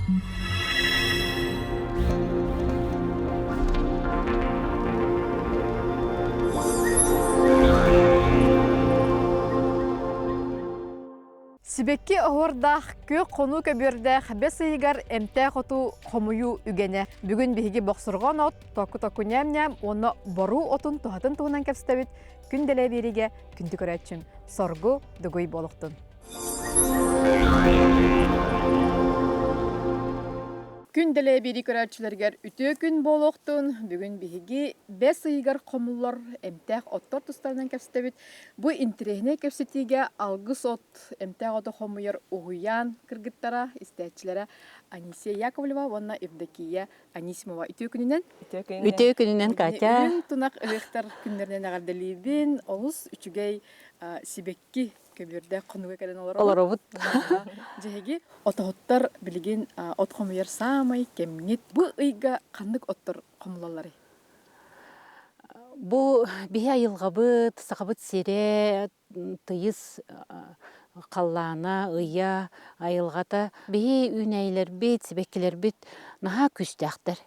Сибэкки оһуордаах, күөх хонуу көбүөрдээх бэс ыйыгар эмтээх оту хомуйуу үгэнэ. Бүгүн биһиги бохсурҕан от, току-току ньээм-ньээм уонна боруу отун туһатын туһунан кэпсэтэбит. Күн дэлэ биэриигэ күндү көрөөччүм, соргу дугуй буолуохтун. Күн дэлэ биэрии көрөөччүлэригэр үтүө күн буолуохтун. Бүгүн биһиги бэс ыйыгар хомуллар эмтээх оттор тустарынан кэпсэтэбит. Бу интэриэһинэй кэпсэтиигэ алгыс от, эмтээх оту хомуйар уһуйаан кыргыттара, истээччилэрэ Анисия Яковлева уонна Евдокия Анисимова үтүө күнүнэн. Үтүө күнүнэн. Үтүө күнүнэн, Катя. Үрүҥ тунах ыһыахтар күннэринэн эҕэрдэлиибин. Олус үчүгэй сибэкки көбүөрдээх хонууга кэлэн олоробут. Олоробут. Дьэһиги отоһуттар билигин от хомуйар саамай кэмҥит. Бу ыйга ханнык оттор хомулалларый? Бу биһи айылҕабыт, сахабыт сирэ, тыйыс халлаана, ыйа, айылҕата. Биһи үүнээйилэрбит, сибэккилэрбит наһаа күүстээхтэр.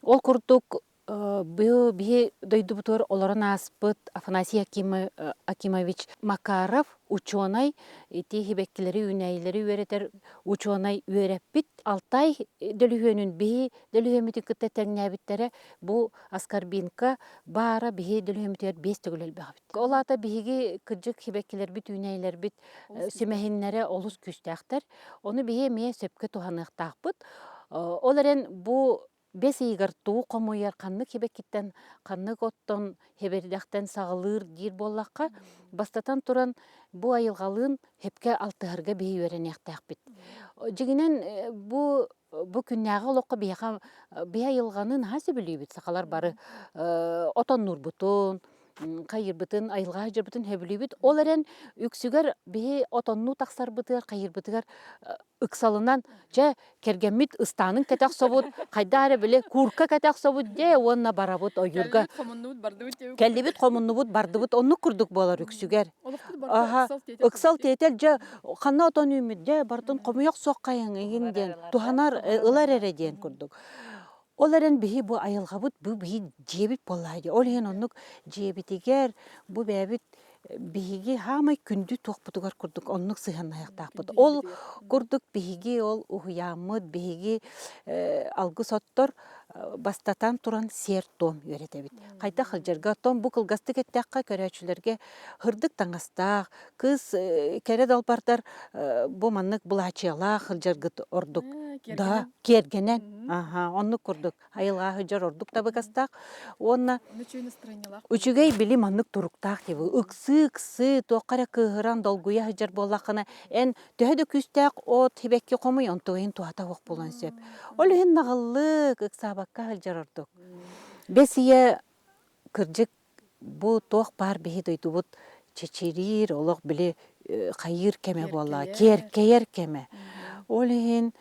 Ол курдук Бу биһи дойдубутугар олорон ааспыт Афанасий Акимович Макаров учуонай, ити сибэккилэри, үүнээйилэри үөрэтэр учуонай үөрэппит. Алтай дөлүһүөнүн биһи дөлүһүөммүтүн кытта тэҥнээбиттэрэ бу аскорбинка баара биһи дөлүһүөммүтүгэр биэс төгүл элбэх эбит. Ол аата биһиги кырдьык сибэккилэрбит, үүнээйилэрбит сүмэһиннэрэ олус күүстээхтэр. Ону биһи эмиэ сөпкө туһаныахтаахпыт. Ол эрэн бу Бэс ыйыгар тугу хомуйар, ханнык сибэккиттэн, ханнык оттон хэбэрдэхтэн саҕалыыр диир буоллахха, бастатан туран, бу айылҕалыын сөпкө алтыһарга биһи үөрэниэхтээхпит. Дьиҥинэн, бу бу күннээҕи олоххо биһиэхэ биһи айылҕаны наһаа сөбүлүүбүт сахалар бары отоннуурбутун, хайыырбытын, айылҕа сылдьарбытын сөбүлүүбүт. Ол эрэн үксүгэр биһи отоннуу тахсарбытыгар, хайыырбытыгар ыксалынан чэ кэргэммит ыстаанын кэтэх собут хайдах эрэ били куурка кэтэх собут дьэ уонна барабыт ойуурга кэллибит хомуннубут бардыбыт оннук курдук буолар үксүгэр аха ыксал тиэтэл дьэ ханна отон үүммүт дьэ бартын хомуйах суох хайыҥ игин диэн туһанар ылар эрэ диэн курдук ол эрэн биһи бу айылҕабыт бу биһи дьиэбит буоллаҕа дии ол иһин оннук дьиэбитигэр бу бэйэбит биһиги хаамай күндү туохпутугар курдук оннук сыһыаннаһыахтаахпыт. Ол курдук биһиги ол уһуйааммыт, биһиги алгыс оттор бастатан туран сиэр-туом үөрэтэбит. Хайдах сылдьарга, оттон бу кылгастык эттэххэ көрөөччүлэргэ һырдык таҥастаах, кыыс кэрэ далбардар бу маннык былаачыйалаах сылдьаргыт ордук. Да, киэргэнэн. Аха, оннук курдук. айылҕа сылдьар ордук табыгастаах уонна үчүгэй били маннык туруктаах диэби ыксыы-ыксыы туохха эрэ кыыһыран долгуйа сылдьар буоллаххына эн төһө да күүстээх от сибэкки хомуй онтугайын туһата суох буолуон сөп ол иһин наҕыллык ыксаабакка сылдьар ордук бэс ийэ кырдьык Бу туох баар биһи дойдубут чэчириир, олох били хайыыр кэмэ буолла, киэркэйэр кэмэ. Ол иһин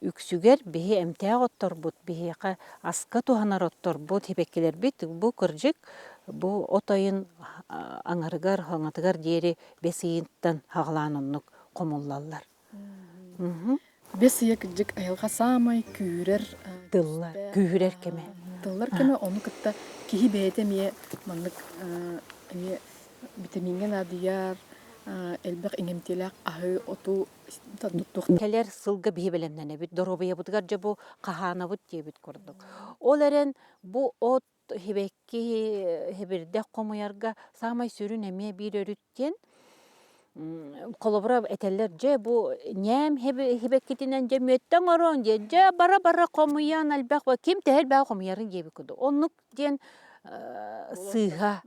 үксүгэр биһи эмтээх отторбут, биһиэхэ аска туһанар отторбут, сибэккилэрбит бу кырдьык бу от ыйын аҥарыгар, хаҥатыгар диэри бэс ыйыттан хаҕалаан оннук хомуллаллар. Бэс ыйа кырдьык айылҕа саамай күүһүрэр Тыллар, күүһүрэр кэмэ. Тыллар кэмэ ону кытта киһи бэйэтэ эмиэ маннык эмиэ битэмииҥҥэ наадыйар, элбэх иҥэмтиэлээх аһы, оту Кэлэр сылга биһи бэлэмнэнэбит, доруобуйабытыгар дьэ бу хаһаанабыт диэбит курдук. Ол эрэн бу от сибэкки хэбирдэх хомуйарга саамай сүрүн эмиэ биир өрүт диэн холобура этэллэр дьэ бу ньээм сибэккитинэн дьэ мүөттэ оҥоруоҥ диэн дьэ бара-бара хомуйан элбэх ким төһө элбэҕи хомуйарын диэбит курдук оннук диэн сыыһа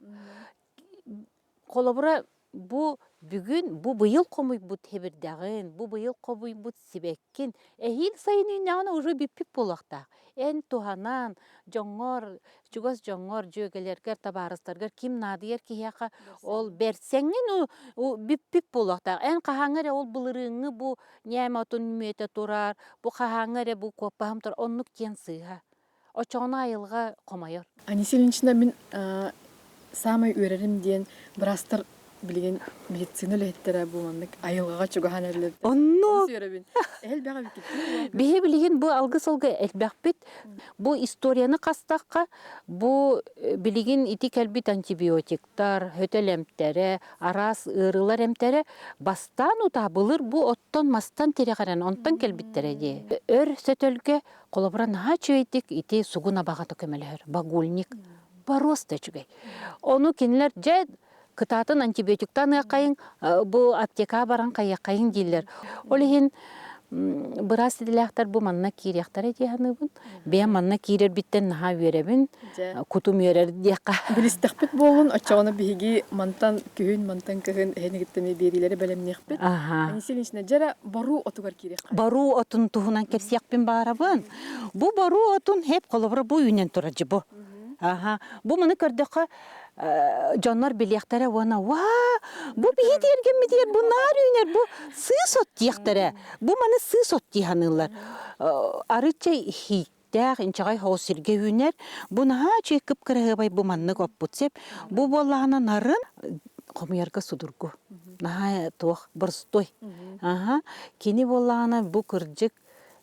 Холобура, бу бүгүн, бу быйыл хомуйбут хэбирдэҕин, бу быйыл хомуйбут сибэккин эһиил сайын үүннэҕинэ уже бүппүт буолуохтаах. Эн туһанан, дьоҥҥор, чугас дьоҥҥор, дьүөгэлэргэр, табаарыстаргар ким наадыйар киһиэхэ ол бэрсэҥҥин бүппүт буолуохтаах. Эн хаһааҥҥы эрэ ол былырыыҥҥы бу ньээм отун мүөтэ турар, бу хаһааҥҥы эрэ бу куоппаһым турар, оннук диэн сыыһа. Оччоҕуна айылҕа хомойор. Анисия Ильинична мин саамай үөрэрим диэн быраастар Билигин медицина үлэһиттэрэ бу маннык айылҕаҕа чугаһаан эрэллэр. Онно үөрэбин. Элбэх эбиккит. Биһи билигин бу алгыс сылга элбэхпит. Бу историяны хастахха, бу билигин ити кэлбит антибиотиктар, хөтөл эмтэрэ, араас ыарыылар эмтэрэ бастаан утаа былыр бу оттон-мастан тирэҕирэн онтон кэлбиттэрэ дии. Өр сөтөлгө холобура наһаа үчүгэйдик ити сугун абаҕата көмөлөһөр, багульник боруоста үчүгэй. Ону кинилэр дьэ кытаатын антибиотиктаан ыаххайыҥ, бу аптекаҕа баран хайыаххайыҥ дииллэр. Ол иһин быраас идэлээхтэр бу манна киириэхтэрэ дии саныыбын. Бэйэм манна киирэрбиттэн наһаа үөрэбин, кутум үөрэр диэххэ. Билистэхпит буоллун, оччоҕуна биһиги мантан күһүн, мантан кыһын эһинигиттэн биэриилэри бэлэмниэхпит. Анисия Ильинична, дьэрэ боруу отугар киириэххэ. Боруу отун туһунан кэпсиэхпин баарабын. Бу боруу отун хеп холобура бу үүнэн турар бу. Аха. Бу маны көрдөххө дьоннор билиэхтэрэ уонна уаа бу биһи тиэргэммитигэр бу наар үүнэр бу сыыс от диэхтэрэ бу маны сыыс от дии саныыллар арычча иһииктээх инчэҕэй соҕус сиргэ үүнэр бу наһаа үчүгэй кып-кыраһыабай бу маннык оппут сеп бу буоллаҕына нарын хомуйарга судургу наһаа туох боростуой аха кини буоллаҕына бу кырдьык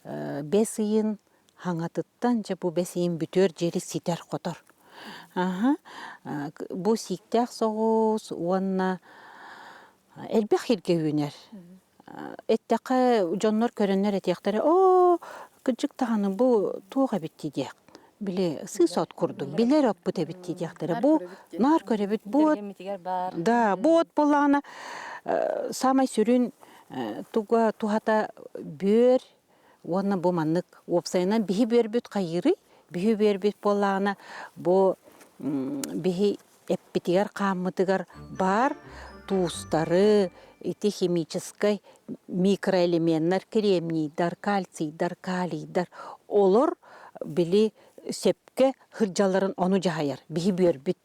бэс ыйын Хаҥатыттан дьэ бу бэс ыйын бүтүөр диэри ситэр-хотор. Аһа, бу сииктээх соҕус уонна элбэх сиргэ үүнэр. Эттэххэ дьоннор көрөннөр этиэхтэрэ оо, кырдьык даҕаны бу туох эбит дии диэх. Били сыыс от курдук билэр оппут эбит дии диэхтэрэ. Бу наар көрөбүт бу от да бу от буоллаҕына саамай сүрүн туга туһата бүөр Уонна бу маннык уопсайынан биһи бүөрбүт хайыырый? Биһи бүөрбүт буоллаҕына бу биһи эппитигэр-хааммытыгар баар туустары, ити химическай микроэлеменнэр, кремнийдар, кальцийдар, калийдар олор били сөпкө сылдьалларын ону дьаһайар биһи бүөрбүт.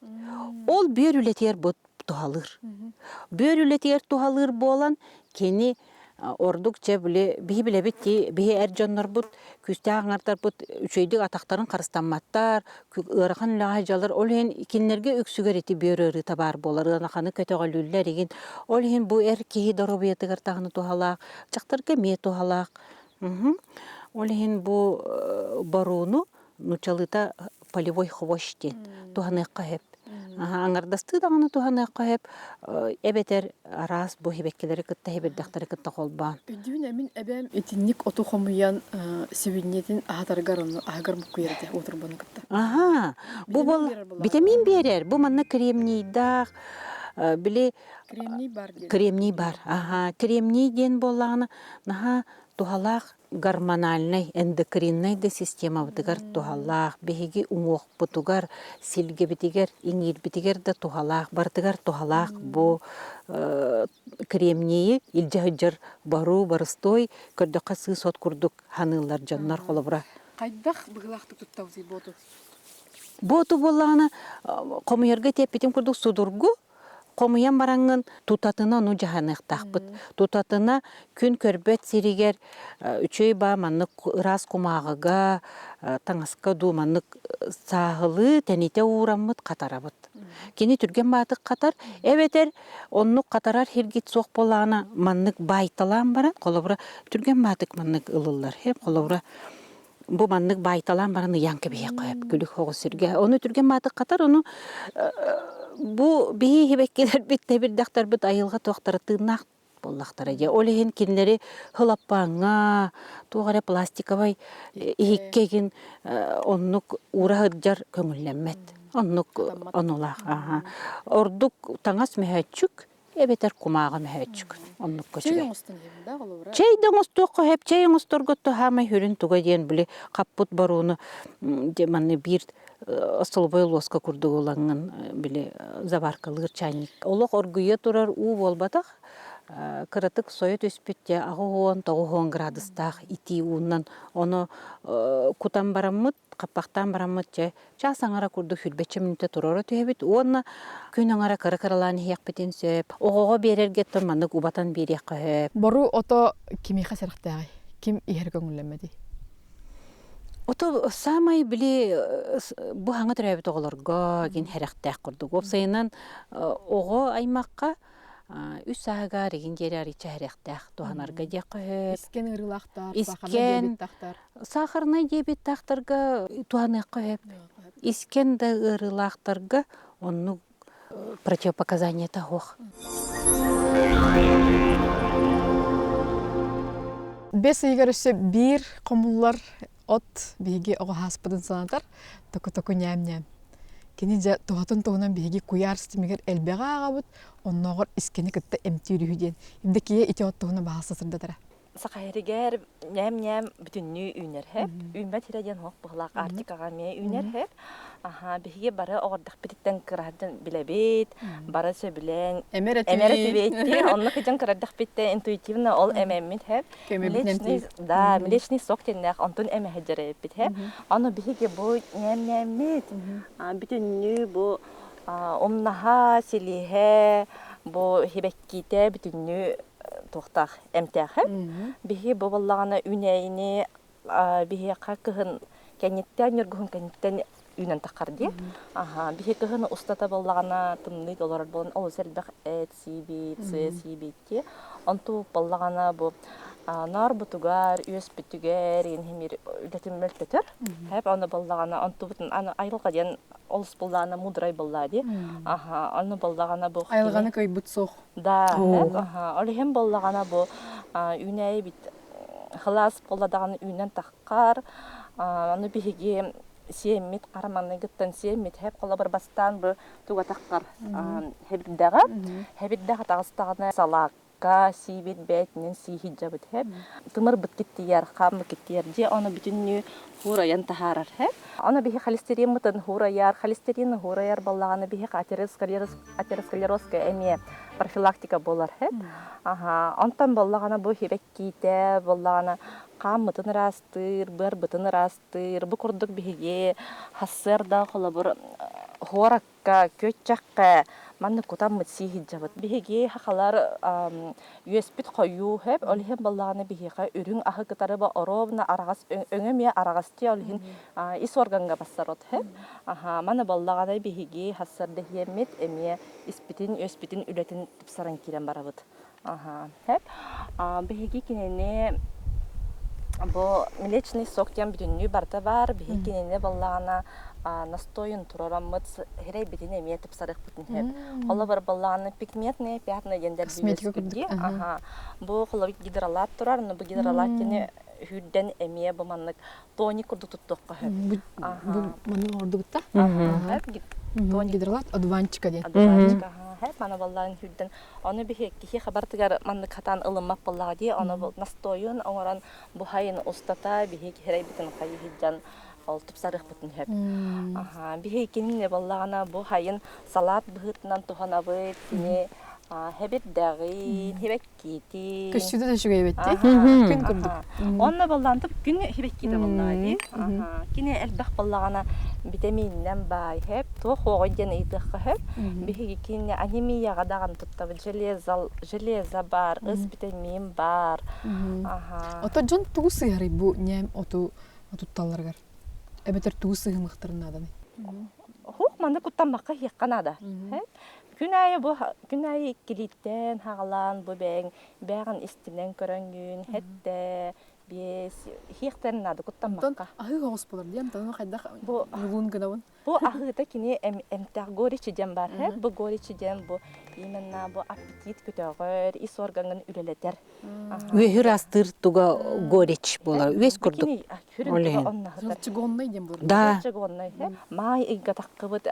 Ол бүөр үлэтигэр бу туһалыыр. Бүөр үлэтигэр туһалыыр буолан, кини ордук чэ били биһи билэбит дии биһи эр дьоннорбут күүстээх аҥардарбыт үчүгэйдик атахтарын харыстамматтар ыарахан үлэҕэ сылдьаллар ол иһин кинилэргэ үксүгэр ити бүөр ыарыыта баар буолар ыараханы көтөҕөлүүллэр игин ол иһин бу эр киһи доруобуйатыгар даҕаны туһалаах дьахтарга эмиэ туһалаах ол иһин бу борууну нууччалыыта полевой хвощ диэн туһаныахха сөп. Аҥардастыы даҕаны туһаныахха сөп эбэтэр араас бу сибэккилэри кытта сибирдэхтэри кытта холбоон. Өйдүүн мин эбээм итинник оту хомуйан сибинньэтин аһатаргар ону аһыгар буккуйар этэ уотурбаны кытта. Аха, бу бол витамин биэрэр. Бу манна кремнийдаах били кремний бар диэн. Кремний бар. Аха, кремний диэн буоллаҕына наһаа туһалаах гормональнай, эндокриннай да системабытыгар туһалаах, биһиги уҥуохпутугар, силгэбитигэр, иҥиирбитигэр да туһалаах, барытыгар туһалаах бу кремнийи илдьэ сылдьар баруу, барыстуой, көрдөххө сыыс от курдук ханыыллар дьоннор холобура. Хайдах быһыылаахтык туттабытый буоту? Буоту буоллаҕына хомуйарга тиэппитим курдук судургу, Хомуйан бараҥҥын тутатына ону дьаһаныахтаахпыт. Тутатына күн көрбөт сиригэр үчүгэй баа маннык ыраас кумааҕыга, таҥаска дуу маннык сааһылыы тэнитэ уураммыт хатарабыт. Кини түргэн баатык хатар, эбэтэр оннук хатарар сиргит суох буоллаҕына маннык баайталаан баран, холобура, түргэн баатык маннык ылыллар. Холобура, бу маннык баайталаан баран ыйаан кэбиһиэххэ сөп күлүк соҕус сиргэ. Ону түргэн маатык хатар, ону бу биһи сибэккилэрбит, тэбирдэхтэрбит айылҕа туохтара тыыннаах буоллахтара дии. Ол иһин кинилэри хылаппааҥҥа, туох эрэ пластиковай иһиккэ игин оннук уура сылдьар көҥүллэммэт. Оннук онулаах. Ордук таҥас мөһөөччүк эбэтэр кумааҕы мөһөөччүк оннукка Чэй оҥостон иһэбин да холобура? Чэй да оҥостуохха сөп. Чэй оҥосторго саамай сүрүн туга диэн били хаппыт борууну манны биир остолобуой луоска курдук ылаҥҥын били заваркалыыр чайник. Олох оргуйа турар уу буолбатах, кыратык сойо түспүт дьэ 89 градустаах итии уунан ону кутан бараммыт хаппахтаан бараммыт дьэ чаас аҥара курдук сүүрбэччэ мүнүүтэ туруора түһэбит уонна күн аҥара кыра-кыралаан иһиэхпитин сөп. Оҕоҕо биэрэргэ оттон маннык убатан биэриэххэ сөп. Бору ото кимиэхэ сэрэхтээҕий? Ким иһэр көҥүллэммэтий? Ото саамай били бу хаҥа төрөөбүт оҕолорго кин сэрэхтээх курдук. Уопсайынан оҕо аймахха. Үс сааһыгар игин диэри арыйча иһэриэхтээх туһанарга диэххэ сөп. Искэн ыарыылаахтар, Искэн, сахарнай диабеттаахтарга туһаныахха сөп. Искэн да ыарыылаахтарга оннук противопоказаниета суох. Бэс ыйыгар өссө биир хомуллар от биһиги оҕо ааспытын санатар току-току ньээм-ньээм. Кини дьэ туһатын туһунан биһиги куйаар ситимигэр элбэҕи ааҕабыт, оннооҕор искэни кытта эмтиир үһү диэн. Евдокия ити от туһунан баһаалыста сырдатара. Саха сиригэр ньээм-ньээм бүтүннүү үүнэр һэп. Үүммэт сирэ диэн суох быһыылаах Арктикаҕа эмиэ үүнэр һэп. Аха, биһиги бары оҕордохпититтэн кыраһардын билэбит, бары сөбүлээн Эмэр эмэр этибит. Онно кыдьан кырардахпиттэн интуитивно ол эмэммит һэп. Млечный, да, млечный сок диэннээх онтун эмэһэ дьэрэйэппит һэп. Аны биһиги бу ньээм-ньээммит бүтүннүү бу умнаһа, силиһэ, бу хибэккиитэ бүтүннүү туохтаах эмтээхэ. Биһи бу буоллаҕына үүнээйини биһиэхэ кыһын кэнниттэн ньургуһун кэнниттэн үүнэн таххар дии. Аха, биһи кыһын устата буоллаҕына тымныыга олорор буолан олус элбэх эт сиибит, сыа сиибит дии. Онту буоллаҕына бу ноорбутугар, үөспүтүгэр иһимир үлэтин мөлтөтөр. Хэп аны буоллаҕына онтубутун аны айылҕа диэн олус буоллаҕына мудрай буоллаа дии. Аха, аны буоллаҕына бу Айылҕаны кыайбыт суох. Да, ол иһин буоллаҕына бу үүнээйибит хылаас буолла даҕаны үүнэн таххар, аны биһиги сиэммит хара маҥнайгыттан сиэммит хэп холобур бастаан бу туга таххар хэбирдэҕэ хэбирдэх таҕыстаҕына салаакка сиибит бээтинэн сии сылдьабыт хэп тымырбыт киттийэр хааммыт киттийэр дьиэ ону бүтүннүү хуурайан таһаарар хэп Аны биһи холестериммытын хуурайар, холестерин хуурайар буоллаҕына биһи атеросклерозка эмиэ профилактика буолар хэп. Аха, онтон буоллаҕына бу хибэккиитэ буоллаҕына хааммытын ыраастыыр, быарбытын ыраастыыр. Бу курдук биһиги хассыарда холобур хуоракка, күөччэххэ маннык кутаммыт сии сылдьабыт. Биһиги сахалар үөспүт хойуу хэп, ол иһин буоллаҕына биһиэхэ үрүҥ аһы кытары оруобуна араҕас өҥө эмиэ араҕас дии, ол иһин ис органҥа бассар от хэп. Аха, маны буоллаҕына биһиги хассарда иһиэммит эмиэ испитин, үөспүтүн үлэтин тупсаран киирэн барабыт. Аха, хэп. Биһиги кинини бу млечный сок диэн бүтүннүү барыта баар. Биһиги кинини буоллаҕына настойун туруораммыт сирэйбитин эмиэ тупсарыахпытын сөп. Холобур буоллаҕына пигментные пятна диэн Косметика курдук. Аха. Бу холобур гидролат турар, но бу гидролат диэни үүрдэн эмиэ бу маннык тоник курдук туттуохха сөп. Бу маннык оҥордубут да? Тоник гидролат одуванчика диэн. Одуванчика, аха. Маны буоллаҕын үүрдэн Ону биһи киһи хабартыгар маннык хатаан ылыммат буоллаҕа дии, ону настойун оҥорон буһайын устата биһи киһирэйбитин хайыһыйдан ол тупсарыахпытын сөп. Аха, биһи кинини буоллаҕына бу хайын салаат быһыытынан туһанабыт, кини хэбирдэҕин, хибэккиитин. Көстүүтэ да үчүгэй эбит дии. Күн курдук. Онно буоллаан күн хибэккиитэ буоллаҕа дии. Кини элбэх буоллаҕына битэмиининэн баай сөп, туох уоҕуй диэн ыйытыахха сөп. Биһиги кини анемияҕа даҕаны туттабыт железо, железо баар, ыс битэмиин баар. Ото дьон тугу сыыһарый бу ньээм оту тутталларыгар? Эбэтэр тугу сыыһымыахтарын нааданый? Хух манны куттаммакка иһиэххэ наада. Күн аайы бу күн аайы иккилииттэн хаҕалаан бу бэйэҥ бэйэҕин истинэн көрөҥҥүн хэттэ биэс иһиэхтэрин наада куттаммакка. Аһыы оҕус буолар диэн онтон хайдах бу ньулуун гынабын? Бу аһыыта кини эмтээх горечи диэн баар бу горечи диэн бу именно бу аппетит көтөҕөр, ис органын үлэлэтэр. Үөһүр астыыр туга горечь буолар. Үөс курдук. Желчегонный диэн буолар. Да. Желчегонный. Маай ыйга таххыбыт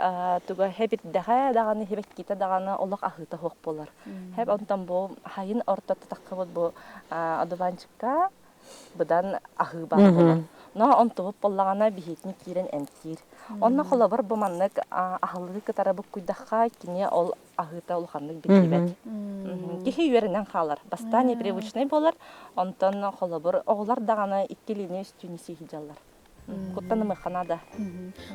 туга хэбирдэхэ даҕаны хибэккитэ даҕаны олох аһыыта суох буолар. Хэп онтон бу хайын ортото таххыбыт бу одуванчикка быдан аһыы баар буолар. Но онтубут буоллаҕына биһиэтин киирэн эмтиир. Онно холобур бу маннык аһылыгы кытары буккуйдахха кини ол аһыыта улаханнык биллибэт. Киһи үөрэнэн хаалар. Бастаан непривычный буолар, онтон холобур оҕолор даҕаны иккилиини үстүүнү сии сылдьаллар. Куттанымыахха наада.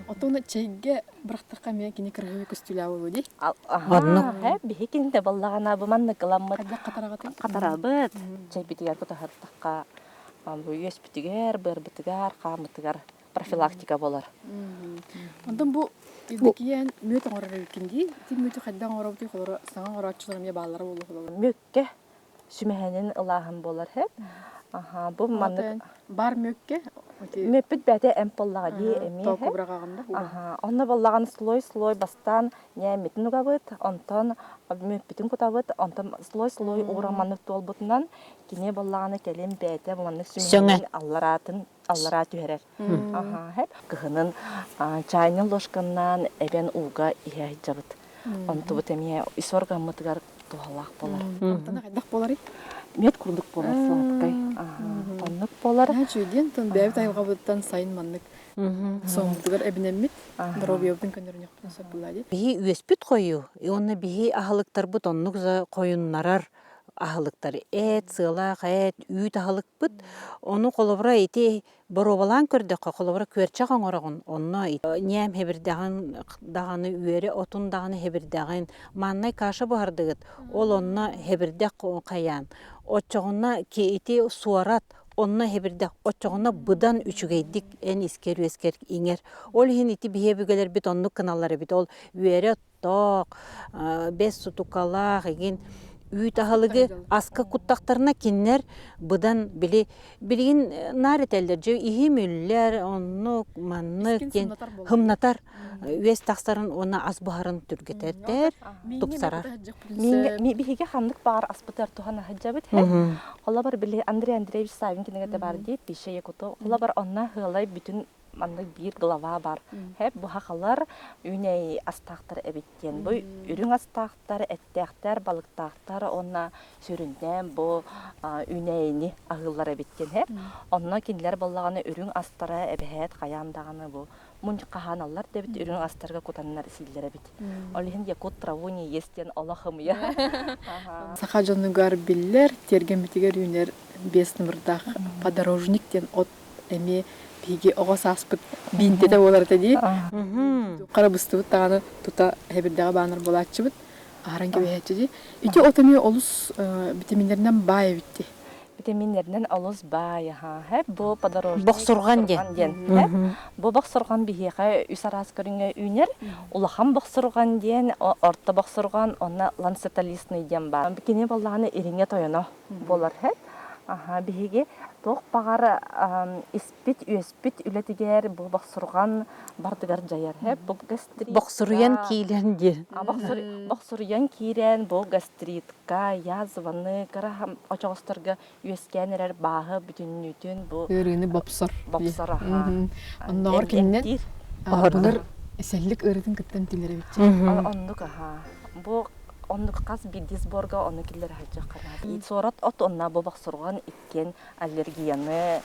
Оттон чэйгэ бырахтахха эмиэ кини кыраһыабай көстүүлээх буолуо дии. Оннук. Биһи кинитэ буоллаҕына бу маннык ыламмыт Хайдах хатараҕытый? хатарабыт. Чэйбитигэр кутаһыртахха бу үөспүтүгэр, быарбытыгар, хааммытыгар профилактика буолар. Онтон бу Евдокия мүөт оҥорор эбиккин дии. Ити мүөтү хайдах оҥоробутуй холоро саҥа оҥорооччулар эмиэ бааллара буолуо холобура. Мүөккэ сүмэһинин ылааһын буолар һэ. Аха, бу маннык бар мүөккэ мүөппүт бэйэтэ эмп буоллаҕа дии эмиэ Току быраҕаҕын да Аха, онно буоллаҕын слой-слой бастаан ньээммитин угабыт, онтон мүөппүтүн кутабыт, онтон слой-слой ууран маннык туолбутунан кини буоллаҕына кэлин бэйэтэ маннык сүмэһинин аллараатын аллараа түһэрэр. Аха, кыһынын чайный ложканнан эбэн ууга иһэ сылдьабыт. Онтубут эмиэ ис органмытыгар туһалаах буолар. Амтана хайдах буоларый? Мед курдук буолар сладкай. Оннук буолар. Үчүгэй тон бэйэбит айылҕабыттан сайын маннык соҥмутугар эбинэммит доруобуйабытын көннөрүнүөхпүтүн сөп буолла дии. Биһи үөспүт хойуу, уонна биһи аһылыктарбыт оннук хойуннарар аһылыктар. Эт, сыалаах эт, үүт аһылыкпыт. Ону холобура ити боруобалаан көрдөххө, холобура күөрчэх оҥороҕун, онно ньээм хэбирдэҕин даҕаны, үөрэ отун даҕаны хэбирдэҕин, мааннай каша буһардыгыт, ол онно хэбирдэх хайаан. Оччоҕуна ити суорат, онно хэбирдэх, оччоҕуна быдан үчүгэйдик эн искэр-үөскэр иҥэр. Ол иһин ити биһи өбүгэлэрбит оннук гыналлар эбит. Ол үөрэ оттоох, бэс сутукалаах игин үүт аһылыгы аска куттахтарына кинилэр быдан били билигин наар этэллэр дьэ иһим үллэр оннук маннык диэн хымнатар үөс тахсарын уонна ас буһарын түргэтэрдэр тупсарар Биһиги ханнык баҕар аспытыгар туһана сылдьабыт Холобур били Андрей Андреевич Савин кинигэтэ бар дии Пища якуту холобур онно ыалай бүтүн маннык биир глава бар. Хэп бу хахалар үүнэй астаахтар эбит диэн. Бу үрүҥ астаахтар, эттээхтэр, балыктаахтар уонна сүрүннээн бу үүнэйини аһыыллар эбит диэн. Хэп онно кинилэр буоллаҕына үрүҥ астара эбэһээт хайаан даҕаны бу мунньу хаһааналлар да эбит үрүҥ астарга кутаннар сииллэр эбит. Ол иһин якут траву не ест диэн олох ымыйа. Саха дьонугар биллэр, тиэргэммитигэр үүнэр биэс нымырдаах подорожник диэн от эмиэ биһиги оҕо сааспыт биинтэтэ буолар этэ дии. Хара быстыбыт даҕаны тута хэбирдэҕэ баанар буолааччыбыт, аһаран кэбиһээччи дии. Ити от эмиэ олус битэмииннэринэн баай эбит дии. Битэмииннэринэн олус баай аһа. Бу подорожник Бохсурҕан диэн. диэн. Бу бохсурҕан биһиэхэ үс араас көрүҥҥэ үүнэр. Улахан бохсурҕан диэн, орто бохсурҕан, уонна ланцетолистный диэн баар. Кини буоллаҕына ириҥэ тойоно буолар. Аха, биһиги туох баҕар испит-үөспүт үлэтигэр бу бохсурҕан бардыгар дьайар. Бу гастритка Бохсуруйан киирэн диэн. Бохсуруйан киирэн бу гастритка, язваны, кыра очоҕосторго үөскээн эрэр бааһы бүтүннүүтүн бу ыарыыны бопсор. Бопсор, аха. Оннооҕор кининэн былыр сэллик ыарыытын кытта эмтииллэр эбит. Оннук аха. Бу оннук хас биирдии сборга ону киллэрэ сылдьыахха наада. Суорат от уонна бу бохсурҕан иккиэн аллергияны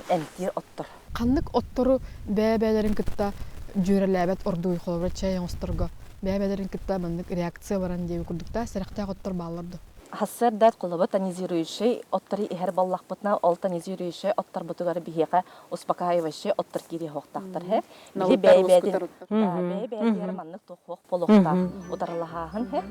эмтиир оттор. Ханнык оттору бэйэ-бэйэлэрин кытта дьүөрэлээбэт ордугуй холобура чэй оҥосторго бэйэ-бэйэлэрин кытта маннык реакция баран диэби курдуктаа сэрэхтээх оттор бааллар дуо? Сарсыарда холобур тонизирующай оттору иһэр буоллахпытына, ол тонизирующай отторбутугар биһиэхэ успокаивающай оттор киириэ суохтаахтар. Биһи бэйэ-бэйэтин маннык туох буолуохтаах утарылаһааһын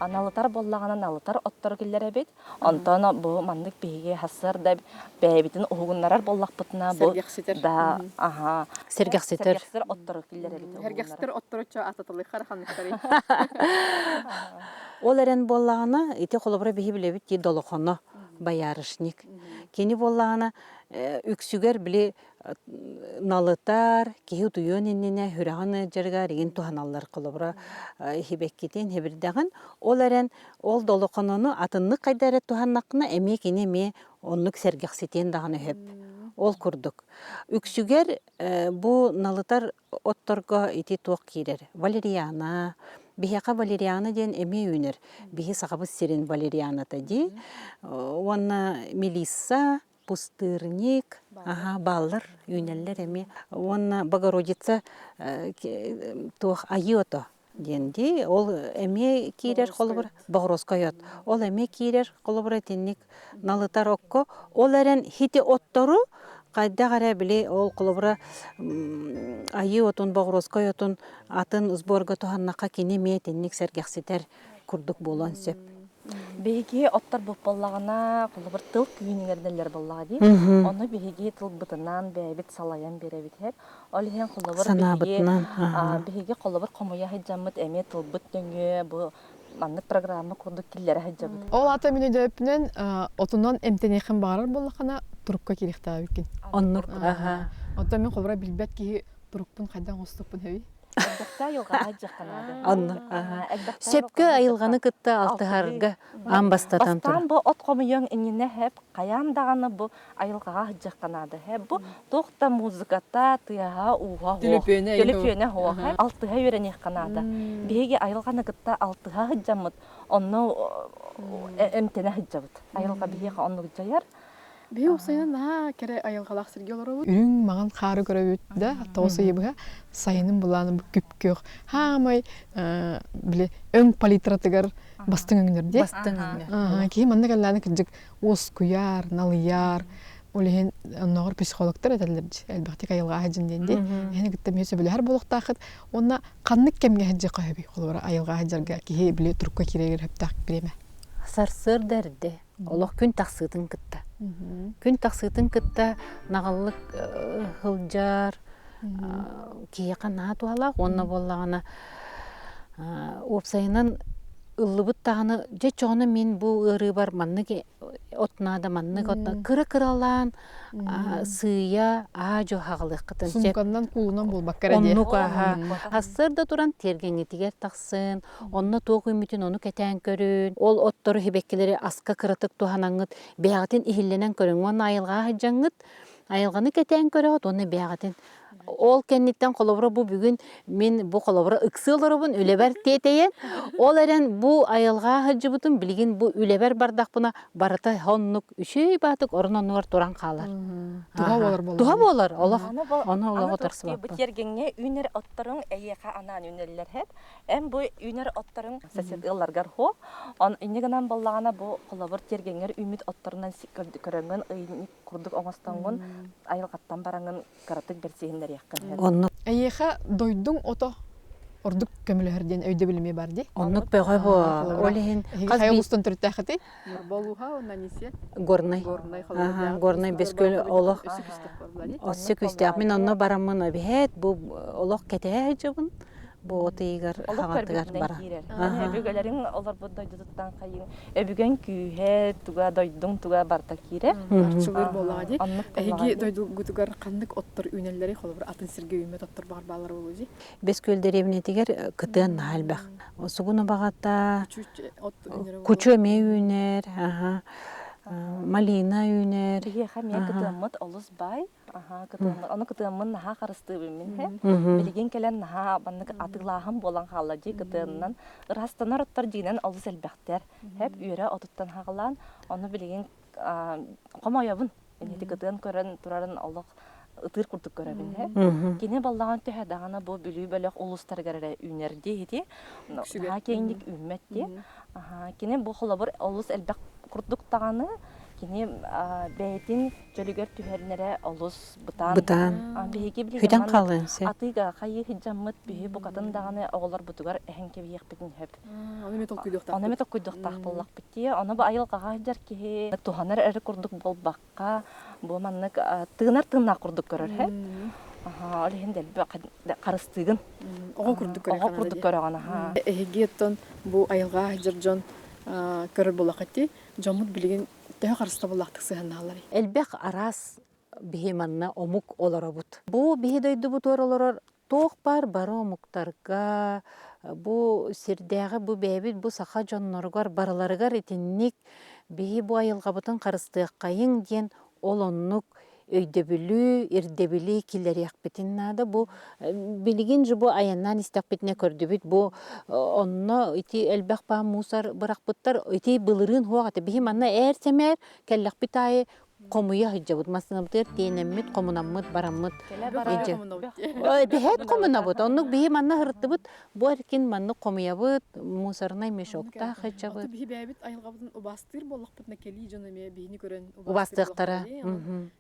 налытар буоллаҕына налытар оттору киллэрэбит. Онтон бу маннык биһиги сарсыарда бэйэбитин уһугуннарар буоллахпытына бу да аха сэргэхситэр сэргэхситэр оттору киллэрэбит. Сэргэхситэр оттору чо ататалыхар ханныктарый? Ол эрэн буоллаҕына ити холобура биһи билэбит дии долохоно боярышник. Кини буоллаҕына үксүгэр били налытар, киһи утуйуон иннинэ сүрэҕин ыалдьарыгар игин туһаналлар холобура иһибэккитин, иһибирдэҕин. Ол эрэн ол долохонону атыннык хайда эрэ туһаннаххына эмиэ кини эмиэ оннук сэргэхситиэн даҕаны сөп. Ол курдук. Үксүгэр бу налытар отторго ити туох киирэр? Валериана. Биһиэхэ валериана диэн эмиэ үүнэр. Биһи Сахабыт сирин валерианата дии. Уонна мелисса, пустырник, аха, бааллар, үүнэллэр эмиэ. Уонна Богородица туох айыы ото диэн дии. Ол эмиэ киирэр холобур боҕуруоскай от. Ол эмиэ киирэр холобура итинник налытар окко. Ол эрэн хити оттору хайдах эрэ били ол холобура айыы отун, боҕуруоскай отун атын сборга туһаннахха кини эмиэ итинник сэргэхситэр курдук буолуон сөп. Биһиги оттор буоллаҕына, холобур, тыл күүһүн иҥэринэллэр буоллаҕа дии. Ону биһиги тылбытынан бэйэбит салайан биэрэбит иһэр. Ол иһин холобур биһиги биһиги холобур хомуйа сылдьаммыт эмиэ тылбыт нөҥүө бу маннык программа курдук киллэрэ сылдьабыт. Ол аата мин өйдөөппүнэн отунан эмтэниэххин баҕарар буоллаххына турукка киириэхтээбиккин. Оннук. Оттон мин холобура билбэт киһи турукпун хайдах оҥостуохпун сөбүй? Элбэхтэ айылҕаҕа сылдьыахха наада. Онно. Сөпкө айылҕаны кытта алтыһарга аан бастатан турар. Бастаан бу от хомуйуоҥ иннинэ хэп хайаан даҕаны бу айылҕаҕа сылдьыахха наада. Хэп бу туох да музыката, тыаһа, ууһа суох. Төлөпүөнэ суох. Алтыһа үөрэниэххэ наада. Биһиги айылҕаны кытта алтыһа сылдьаммыт, онно эмтэнэ сылдьабыт. Айылҕа биһиэхэ оннук дьайар. Биһи уопсайынан наһаа кэрэ айылҕалаах сиргэ олоробут. Үрүҥ маҥан хаары көрөбүт да, тоҕус ыйы быһа сайынын былааны бу күп-күөх. Хаамай били өҥ палитратыгар бастыҥ өҥнөр дии. Бастыҥ өҥнөр. Киһи манна кэллэҕинэ кырдьык уоскуйар, налыйар. Ол иһин оннооҕор психологтар этэллэр дии, элбэхтик айылҕа сылдьын диэн дии. Эһини кытта эмиэ сөбүлэһэр буолуохтааххыт. Уонна ханнык кэмҥэ сылдьыахха сөбүй? Холобура, айылҕа сылдьарга киһи били турукка киирэригэр сөптөөх бириэмэ. Сарсыарда эрдэ олох күн тахсыытын кытта. Күн тахсыытын кытта наҕыллык сылдьар киһиэхэ наһаа туһалаах уонна буоллаҕына уопсайынан ыллыбыт даҕаны дьэ чоҕуна мин бу ыарыыбар маннык от наада маннык от кыра-кыралаан сыыйа аа-дьуо хаҕылыаххытын сөп. Сумканнан куулунан буолбакка эрэ диэ. Оннук аһа. Сарсыарда туран тиэргэҥҥитигэр тахсын, онно туох үүммүтүн ону кэтээн көрүн, ол оттору сибэккилэри аска кыратык туһанаҥҥыт, бэйэҕитин иһиллэнэн көрүҥ уонна айылҕаҕа сылдьаҥҥыт, айылҕаны кэтээн көрөҕүт уонна бэйэҕитин ол кэнниттэн холобура бу бүгүн мин бу холобура ыксыы олоробун үлэбэр тиэтэйэн ол эрэн бу айылҕаҕа сылдьыбытым билигин бу үлэбэр бардахпына барыта оннук үчүгэй баатык орун оннугар туран хаалар туһа буолар буолар туһа буолар олох ону олоҕу тарсыбаппын бу тиэргэҥҥэ үүнэр отторуҥ эйиэхэ анаан үүнэллэр һэп эн бу үүнэр отторуҥ сосед ыалларгар хуо он инньэ гынан буоллаҕына бу холобур тиэргэҥҥэр үүммүт отторунан көрөҥҥүн ыйынньык курдук оҥостоҥҥун айылҕаттан бараҥҥын кыратык бэрсиһиннэриэххин сөп. Оннук. Эйиэхэ дойдуҥ ото ордук көмөлөһөр диэн өйдөбүл эмиэ бар дии. Оннук бөҕө бу. Ол иһин хас хайа улуустан төрүттээххитий? Ньурба уонна Анисия. Горнай. Горнай Горнай Бескөл олох өссө күүстээх. Мин онно бараммын эбиһээт бу олох кэтэһэ сылдьабын. Бу от ыйыгар Олох хаҥатыгар көрбүтүнэн бара. киирэр. Өбүгэлэриҥ олорбут дойдутуттан хайыҥ өбүгэҥ күүһэ туга дойдуҥ туга барыта киирэр. Арчылыыр буоллаҕа дии. Оннук буоллаҕа Эһиги дии. дойдугутугар ханнык оттор үүнэллэрий? Холобур, атын сиргэ үүммэт оттор баҕар бааллара буолуо дии. Бэс күөл дэриэбинэтигэр кытыан наһаа элбэх. Сугун убаҕата, Кучу от үүнэрэ буолуо. кучу эмиэ үүнэр, аха. Малина үүнэр. Биһиэхэ эмиэ кытыаммыт олус баай. Аһаа, кытыаммын, ону кытыаммын наһаа харыстыыбын мин һэ. Билигин кэлэн наһаа маннык атыылааһын буолан хаалла дии кытыанынан. Ырастанар оттор дьиинэн олус элбэхтэр. Хэп үөрэ отуттан хаҕалаан, ону билигин хомойобун. Инити кытыан көрөн турарын олох ытыыр курдук көрөбүн һэ. Кини баллаҕан төһө даҕаны бу Бүлүү бөлөх улуустарыгар эрэ үүнэр дии ити. Наһаа киэҥник үүммэт дии. Кини бу холобур олус элбэх курдук даҕаны кини бэйэтин чөлүгэр түһэрнэрэ олус бытаан. Бытаан. Биһиги билигин Хүтэн хаалыан сөп. атыыга хайыы сылдьаммыт биһи букатын даҕаны оҕолорбутугар эһэн кэбиһиэхпитин сөп. Ону эмэ толкуйдуохтаахпыт. Ону эмэ толкуйдуохтаах буоллахпыт дии. Ону бу айылҕаҕа сылдьар киһи туһанар эрэ курдук буолбакка, бу маннык тыынар тыыннаах курдук көрөр һэ. Ол иһин дэлби харыстыыгын. Оҕо курдук Оҕо курдук көрөҕүн, аһаа. Эһиги оттон бу айылҕаҕа сылдьар дьон көрөр буоллаххыт дии. Дьоммут билигин төһө харыстабыллаахтык сыһыаннаһалларый? Элбэх араас биһи манна омук олоробут. Бу биһи дойдубутугар олорор туох баар бары омуктарга бу сирдээҕи бу бэйэбит бу саха дьонноругар барыларыгар итинник биһи бу айылҕабытын харыстыаххайыҥ диэн ол оннук өйдөбүлү, ирдэбили киллэриэхпитин наада. Бу билигин же бу айаннаан истэхпитинэ көрдүбүт бу онно ити элбэх баа мусор бырахпыттар ити былырыын суох этэ. Биһи манна ээр-сэмээр кэллэхпит аайы хомуйа сылдьабыт. Массыынабытыгар тиэнэммит, хомунаммыт, бараммыт. Бэһэт хомунабыт. Оннук биһи манна сырыттыбыт. Бу эркин маннык хомуйабыт, мусорнай мешоктаах сылдьабыт. Биһи бэйэбит айылҕабытын убаастыыр буоллахпытына кэлии дьон эмиэ биһини көрөн убаастыахтара.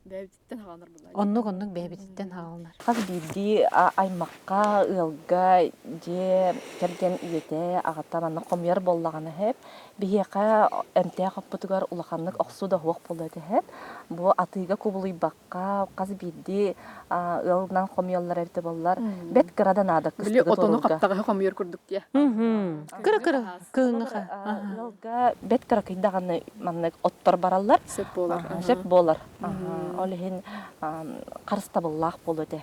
Бэйэбититтэн хааланар буолла. Оннук оннук бэйэбититтэн хааланар. Хас биирдии аймахха, ыалга дьиэ кэргэн ийэтэ, аҕата манна хомуйар буоллаҕына сөп. Биһиэхэ эмтээх оппутугар улаханнык охсуу да суох буолуо этэ эһэт. Бу атыыга кубулуйбакка хас биирдии ыалынан хомуйаллар эбитэ буоллар, бэрт кыра да наада Били кыстыгы отону туоруурга. хаптаҕаһы хомуйар курдук дии. Кыра-кыра кыһыҥҥы Ыалга бэрт кыракый даҕаны маннык оттор бараллар. Сөп буолар. Сөп буолар. Ол иһин харыстабыллаах буолуо этэ.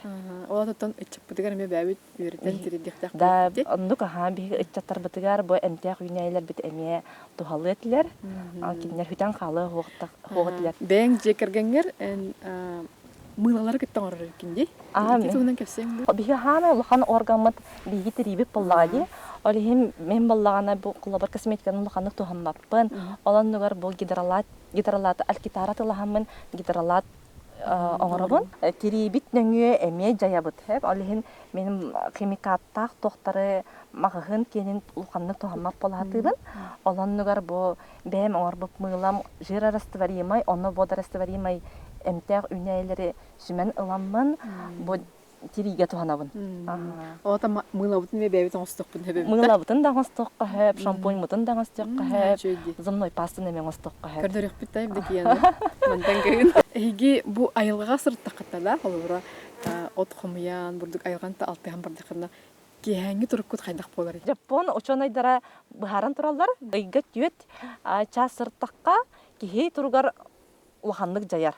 Ол отон ыччаппытыгар эмиэ бэйэбит үөрэтэн тириэрдиэхтээх Да, оннук аһаа биһиги ыччаттарбытыгар бу эмтээх үүнээйилэрбит эмиэ туһалыа этилэр. Кинилэр хүтэн хаалыа суох этилэр. Бэйэҥ дьиэ кэргэҥҥэр эн мыылалары кытта оҥорор эбиккин дии. Ити туһунан кэпсиэҥ дуо? Биһиги хаамай улахан органмыт биһиги тириибит буоллаҕа дии. Ол иһин мин буоллаҕына бу холобур косметиканы улаханнык туһаммаппын. Ол оннугар бу гидролат гидролат алькитара тылаһаммын гидролат оҥоробун. Тириибит нөҥүө эмиэ дьайабыт. Ол иһин мин химикаттаах туохтары маҕаһыын киэнин улаханнык туһаммат буола сатыыбын. Ол оннугар бу бэйэм оҥорбут мыылам жирорастворимай, онно водорастворимай эмтээх үүнээйилэри сүмэн ыламмын бу тириигэ туһанабын. Ота мыылабытын эмиэ бэйэбит оҥостуохпун сөп Мыылабытын да оҥостуохха сөп, шампуньмутун да оҥостуохха сөп, зубной пастаны эмиэ оҥостуохха сөп. Көрдөрүөхпүт да Евдокияны. Мантан кыһын. Эһиги бу айылҕаҕа сырыттаххытына да, холобура, от хомуйан, бурдук айылҕаны алтыһан бардаххына, киэһээҥҥи туруккут хайдах буоларый? Дьоппуон учуонайдара быһааран тураллар, ыйга түөрт чаас сырыттахха киһи туругар улаханнык дьайар.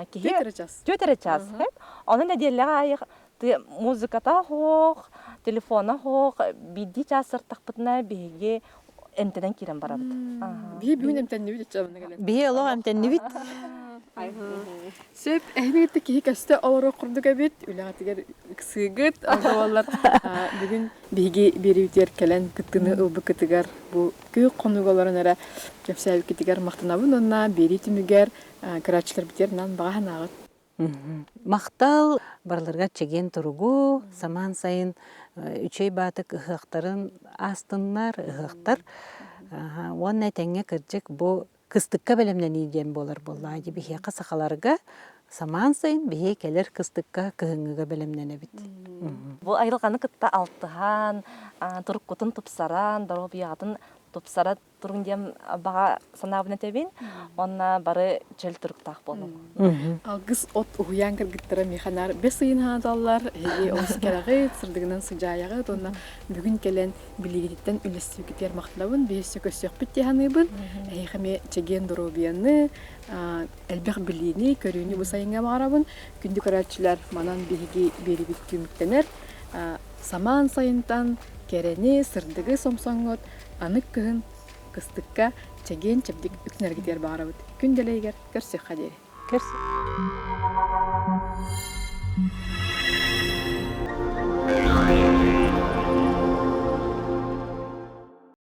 Киһи Түөрт эрэ час. Түөрт эрэ час. Ону нэдиэлэҕэ аайы музыката суох, телефона суох, биирдии чаас сыртахпытына биһиги эмтэнэн киирэн барабыт. Биһи бүгүн эмтэннибит иччэ кэлэн. Биһи олох эмтэннибит. Сөп, эһини кытта киһи көстө олоруох курдук эбит, үлэҕитигэр ыксыыгыт, ол бүгүн биһиги биэриибитигэр кэлэн кыттыыны ылбыккытыгар бу күөх хонууга олорон эрэ кэпсээбиккитигэр махтанабын уонна биэрии түмүгэр Көрөөччүлэрбитигэр нан баҕа санааҕыт. Махтал барыларыгар чэгиэн туругу, самаан сайын үчүгэй баатык ыһыахтарын аастыннар, ыһыахтар. Уонна этэҥҥэ кырдьык бу кыстыкка бэлэмнэнии диэн буолар буоллаҕа дии биһиэхэ сахаларга самаан сайын биһиги кэлэр кыстыкка кыһыҥҥыга бэлэмнэнэбит. Бу айылҕаны кытта алтыһан, туруккутун тупсаран, доруобуйаҕытын тупсара туруҥ диэн баҕа санаабын этэбин уонна бары чөл туруктаах буолуҥ. Алгыс от уһуйаан кыргыттара миэхэ наар бэс ыйын хааталлар, эһиги олус кэрэҕит, сырдыгынан сыдьаайаҕыт уонна бүгүн кэлэн билигититтэн үллэстибиккитигэр махтанабын, биһиэсэ көрсүөхпүт дии саныыбын. Эһиэхэ эмиэ чэгиэн доруобуйаны, элбэх билиини, көрүүнү бу сайыҥҥа баҕарабын. Күндү көрөөччүлэр, манан биһиги биэрибит түмүктэнэр. Самаан сайынтан кэрэни, сырдыгы сомсоҥҥут Аны кыһын кыстыкка чэгиэн-чэбдик үктэнэргитигэр баҕарабыт. Күн дэлэйигэр көрсүөххэ диэри. Көрсү.